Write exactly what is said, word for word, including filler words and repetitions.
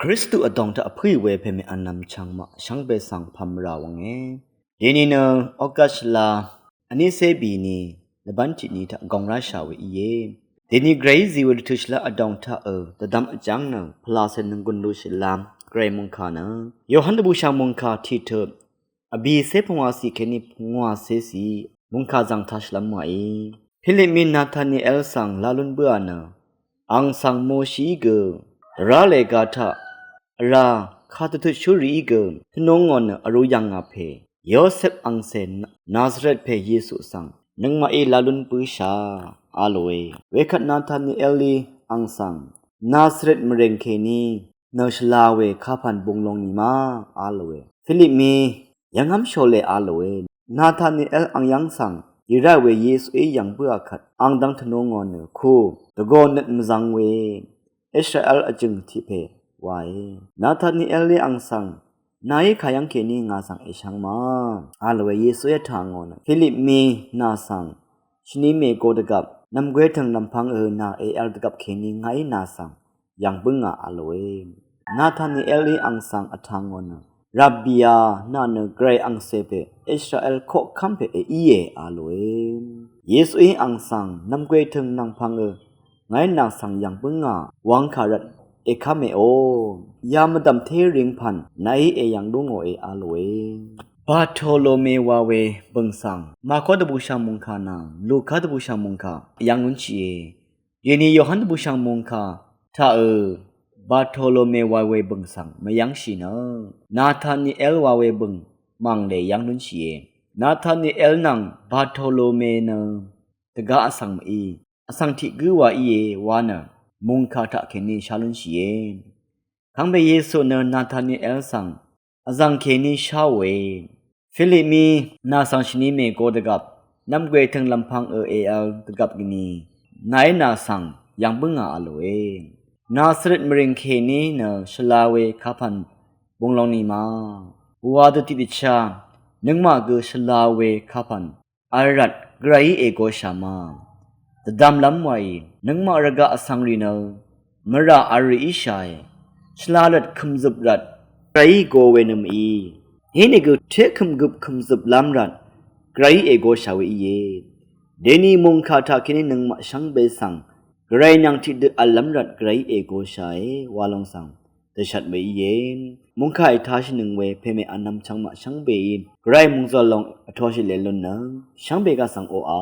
Kristu vdòng taq vpǿì we pèmè vnvm chvngmaq shvngbe svng pv̀mrà wvnge. Dèni nø August la vnícé bìni lvbán tiqni taq gòng ráshà we íe. Dèni Gvray zì we dvtø̀ shvlá vdòng taqø dvdvm vjv́ng nø pvlacè nònggùn lushì lam Gvray mòngkà nø Yohan dvbùshv̀ng mòngkà tiqtø vbìcé pungwàcì kèní pungwàcé cì mòngkà zv̀ng tashìlv́m wàí. Philip mí Nathaniel svng lá lún bǿà nø, ang svng Moshií gø dvrá lèga taq vrá kadvtutshúrìí gø tvnù ngò nø vrū yv̀ngà pè Yosep angcè Nazaret pè Yesu svng nøngmaqí lá lún bǿshà a lòe. Wekvt Nathanielí ang svng Nazaret mvrèng kèní nø shvla we kapv̀n bunglong nì ma a lòe. Philip mí yv̀ngv́m shòlè a lòe. Nathaniel ang yv́ng svng dì ráì we Yesuí yv̀ng bǿà kvt ang dv́ng tvnù ngò nø ku dvgò nøt mvzvng we Israel vjø̀ng tiq pè wae. Nathanielí ang svng, nàí kayv́ng kèní ngà svng èshvng ma a lòe. Yesuí vtà ngò nø, Philip mí nà svng shvni mègo dvgvp nv̀mgwè tø̀ng lv̀mpv̄ng ø nà èvl dvgvp kèní ngàí nà svng yv̀ng bǿngà a lòe. Nathanielí ang svng vtà ngò nø, Rabbi a, nà nø Gvray angcè pè Israel koqkv́m pè èíe a lòe. Yesuí ang svng nv̀mgwè tø̀ng lv̀mpv̄ng ø ngàí nà svng yv̀ng bǿngà wvng kà rvt èkv́mèò. Ya mvdv̀m té ring pv̀n nàí èyv̀ng lú ngòe a lòe. Bartolome wa we bø̀ng svng Mako dvbùshv̀ng mòngkà nvng Luka dvbùshv̀ng mòngkà yv̀ng lúnshìe. Dèni Yohan dvbùshv̀ng mòngkà taqø Bartolome wa we bø̀ng svng mvyv́ngshì nø Nathaniel wa we bø̀ng mv̀nglè yv́ng lúnshìe. Nathaniel nvng Bartolome nø dvgá vsvng mví vsvng tiq gǿ wa íe wa nø mòngkà taqkèní shá lúnshìe. Kangpe Yesu nø Nathaniel svng vzv̀ng kèní sháòe. Philip mí nà svng shvni mègo dvgvp nv̀mgwè tø̀ng lv̀mpv̄ng ø èvl dvgvp gvni nàí nà svng yv̀ng bǿngà a lòe. Nazaret mvrìng kèní nø shvla we kapv̀n bunglong nì ma wa dø tiqdvchá nøngmaq gø shvla we kapv̀n vl rvt Gvrayí ègoshà ma. Dvdvmlv́m wàì nøngmaq rvgaq vsvng rì nø mvrà vl rì íshàe. Shvlalvt kø̀mzøp rvt Gvrayí go we nø mví. Inìgø té kø̀mgøp kø̀mzøplv́m rvt Gvrayí ègoshà we íe. Dèni mòngkà taqkèní nøngmaq shvngbe svng Gvray nvng tiqdø vllv́m rvt Gvrayí ègoshàe wa lòng svng dvshvt we íe. Mòngkà ètashìnøng we pèmè vnvm chvngmaq shvngbeí Gvray mòngzø̀l lòng vtoshì lelun nø shvngbe gaq svng oqà.